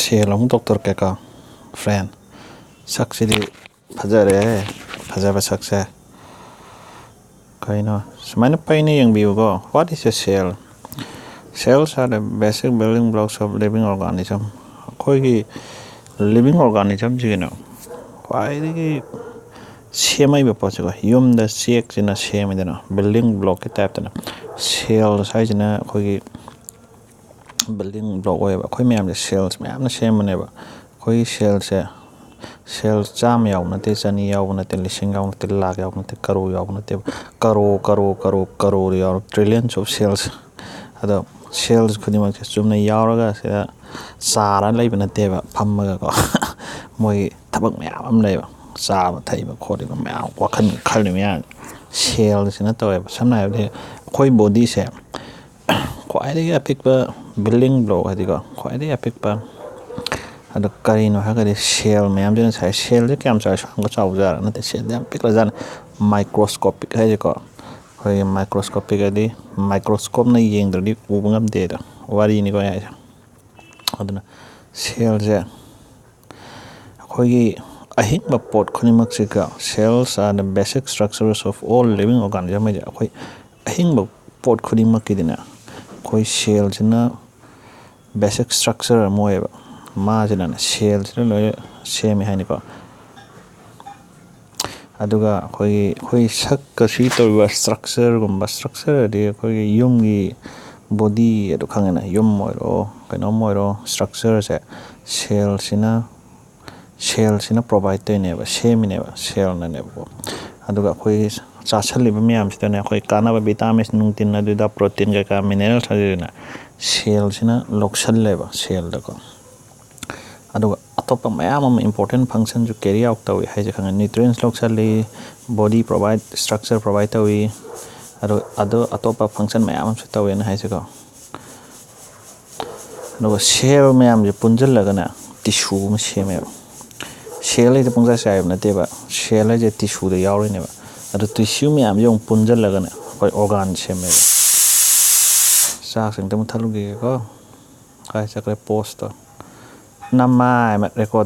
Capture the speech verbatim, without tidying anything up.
ꯁꯦꯜ ꯑꯃꯨꯛ ꯇꯧꯊꯣꯔꯛꯀꯦꯀꯣ, friend꯫ ꯁꯛꯁꯤꯗꯤ ꯐꯖꯔꯦ, ꯐꯖꯕ ꯁꯛꯁꯦ꯫ ꯀꯩꯅꯣ, ꯁꯨꯃꯥꯏꯅ ꯄꯩꯅ ꯌꯦꯡꯕꯤꯌꯨꯀꯣ꯫ What is a cell? Cells are the basic building blocks of living organism. ꯑꯩꯈꯣꯏꯒꯤ living organismꯁꯤꯒꯤꯅ ꯈ꯭ꯋꯥꯏꯗꯒꯤ ꯁꯦꯝꯃꯛꯏꯕ ꯄꯣꯠꯁꯤꯀꯣ, ꯌꯨꯝꯗ ꯆꯦꯛꯁꯤꯅ ꯁꯦꯝꯃꯤꯗꯅ, building blockꯀꯤ typeꯇꯅ꯫ Cells ꯍꯥꯏꯁꯤꯅ ꯑꯩꯈꯣꯏꯒꯤ building block ꯑꯣꯏꯌꯦꯕ꯫ ꯑꯩꯈꯣꯏ ꯃꯌꯥꯝꯁꯦ cells ꯃꯌꯥꯝꯅ ꯁꯦꯝꯕꯅꯦꯕ꯫ ꯑꯩꯈꯣꯏꯒꯤ cellꯁꯦ, cell ꯆꯥꯝꯃ ꯌꯥꯎꯕ ꯅꯠꯇꯦ, ꯆꯅꯤ ꯌꯥꯎꯕ ꯅꯠꯇꯦ, ꯂꯤꯁꯤꯡ ꯌꯥꯎꯕ ꯅꯠꯇꯦ, ꯂꯥꯛ ꯌꯥꯎꯕ ꯅꯠꯇꯦ, ꯀꯔꯣ ꯌꯥꯎꯕ ꯅꯠꯇꯦꯕ꯫ ꯀꯔꯣ, ꯀꯔꯣ, ꯀꯔꯣ, ꯀꯔꯣꯗ ꯌꯥꯎꯔ, trillions of cells꯫ ꯑꯗꯣ cells ꯈꯨꯗꯤꯡꯃꯛꯁꯦ ꯆꯨꯝꯅ ꯌꯥꯎꯔꯒ ꯁꯤꯗ ꯆꯥꯔ ꯂꯩꯕ ꯅꯠꯇꯦꯕ, ꯐꯝꯃꯒꯀꯣ꯫ ꯃꯣꯏꯒꯤ ꯊꯕꯛ ꯃꯌꯥꯝ ꯑꯃ ꯂꯩꯕ, ꯆꯥꯕ, ꯊꯛꯏꯕ, ꯈꯣꯠꯂꯤꯕ ꯃꯌꯥꯝ, ꯋꯥꯈꯜ ꯈꯜꯂꯤ ꯃꯌꯥꯝ cellꯁꯤꯅ ꯇꯧꯋꯦꯕ꯫ ꯁꯝꯅ ꯍꯥꯏꯔꯕꯗ ꯑꯩꯈꯣꯏ bodyꯁꯦ ꯈ꯭ꯋꯥꯏꯗꯒꯤ ꯑꯄꯤꯛꯄ building block ꯍꯥꯏꯗꯤꯀꯣ, ꯈ꯭ꯋꯥꯏꯗꯒꯤ ꯑꯄꯤꯛꯄ꯫ ꯑꯗꯣ ꯀꯔꯤꯅꯣ ꯍꯥꯏꯔꯒꯗꯤ cell ꯃꯌꯥꯝꯁꯤꯅ ꯉꯁꯥꯏ cellꯁꯦ ꯀꯌꯥꯝ ꯆꯥꯎ-, ꯁꯥꯡꯕ ꯆꯥꯎꯖꯥꯠꯅꯣ? ꯅꯠꯇꯦ, cellꯗꯤ ꯌꯥꯝ ꯄꯤꯛꯂꯖꯥꯠꯅꯤ꯫ Microscopic ꯍꯥꯏꯁꯦꯀꯣ, ꯑꯩꯈꯣꯏꯒꯤ microscopic ꯍꯥꯏꯗꯤ microscopeꯅ ꯌꯦꯡꯗ꯭ꯔꯗꯤ ꯎꯕ ꯉꯝꯗꯦꯗꯣ, ꯋꯥꯔꯤꯅꯤꯀꯣ ꯑꯩ ꯍꯥꯏꯁꯦ꯫ ꯑꯗꯨꯅ cellꯁꯦ ꯑꯩꯈꯣꯏꯒꯤ ꯑꯍꯤꯡꯕ ꯄꯣꯠ ꯈꯨꯗꯤꯡꯃꯛꯁꯤꯒ, cells are the basic structures of all living organism ꯍꯥꯏꯁꯦ꯫ ꯑꯩꯈꯣꯏ ꯑꯍꯤꯡꯕ ꯄꯣꯠ ꯈꯨꯗꯤꯡꯃꯛꯀꯤꯗꯤꯅꯦ, ꯑꯩꯈꯣꯏ cellꯁꯤꯅ basic structure ꯑꯃ ꯑꯣꯏꯌꯦꯕ꯫ ꯃꯥꯁꯤꯅꯅꯦ, cellꯁꯤꯅ ꯂꯣꯏꯅ ꯁꯦꯝꯃꯦ ꯍꯥꯏꯅꯤꯀꯣ꯫ ꯑꯗꯨꯒ ꯑꯩꯈꯣꯏꯒꯤ, ꯑꯩꯈꯣꯏ ꯁꯛꯀ ꯁꯤ ꯇꯧꯔꯤꯕ structureꯒꯨꯝꯕ, structure ꯍꯥꯏꯗꯤ ꯑꯩꯈꯣꯏꯒꯤ ꯌꯨꯝꯒꯤ body ꯑꯗꯨ ꯈꯪꯉꯦꯅ, ꯌꯨꯝ ꯑꯣꯏꯔꯣ ꯀꯩꯅꯣꯝ ꯑꯣꯏꯔꯣ, structureꯁꯦ cellꯁꯤꯅ, cellꯁꯤꯅ provide ꯇꯧꯔꯤꯅꯦꯕ, ꯁꯦꯝꯃꯤꯅꯦꯕ, cellꯅꯅꯦꯕꯀꯣ꯫ ꯑꯗꯨꯒ ꯑꯩꯈꯣꯏ ꯆꯥꯁꯜꯂꯤꯕ ꯃꯌꯥꯝꯁꯤꯗꯅꯦ, ꯑꯩꯈꯣꯏ ꯀꯥꯟꯅꯕ vitamins, ꯅꯨꯡꯇꯤꯟ, ꯑꯗꯨꯗ protein ꯀꯩꯀꯥ, minerals ꯍꯥꯏꯗꯅ cellꯁꯤꯅ ꯂꯧꯁꯜꯂꯦꯕ, cellꯗꯀꯣ꯫ ꯑꯗꯨꯒ ꯑꯇꯣꯞꯄ ꯃꯌꯥꯝ ꯑꯃ important functionꯁꯨ carry out ꯇꯧꯏ ꯍꯥꯏꯁꯦ ꯈꯪꯉꯦ꯫ Nutrients ꯂꯧꯁꯜꯂꯤ, body provide, structure provide ꯇꯧꯏ, ꯑꯗꯨ, ꯑꯗꯨ ꯑꯇꯣꯞꯄ function ꯃꯌꯥꯝ ꯑꯃꯁꯨ ꯇꯧꯋꯦꯅ ꯍꯥꯏꯁꯦꯀꯣ꯫ ꯑꯗꯨꯒ cell ꯃꯌꯥꯝꯁꯦ ꯄꯨꯟꯁꯤꯜꯂꯒꯅꯦ tissue ꯑꯃ ꯁꯦꯝꯃꯦꯕ꯫ Cell ꯍꯥꯏꯁꯦ ꯄꯨꯡꯆꯥꯏ ꯆꯥꯏꯕ ꯅꯠꯇꯦꯕ, cell ꯍꯥꯏꯁꯦ tissueꯗ ꯌꯥꯎꯔꯤꯅꯦꯕ꯫ ꯑꯗꯨ tissue ꯃꯌꯥꯝꯁꯦ ꯑꯃꯨꯛ ꯄꯨꯟꯁꯤꯜꯂꯒꯅꯦ ꯑꯩꯈꯣꯏ organ ꯁꯦꯝꯃꯦꯕ꯫ ꯆꯥꯛꯁꯦ ꯑꯝꯇ ꯃꯨꯠꯊꯠꯂꯨꯒꯦꯀꯣ꯫ ꯀꯥꯏ ꯆꯠꯈ꯭ꯔꯦ postꯇꯣ? ꯅꯃꯥꯏ ꯃꯠ record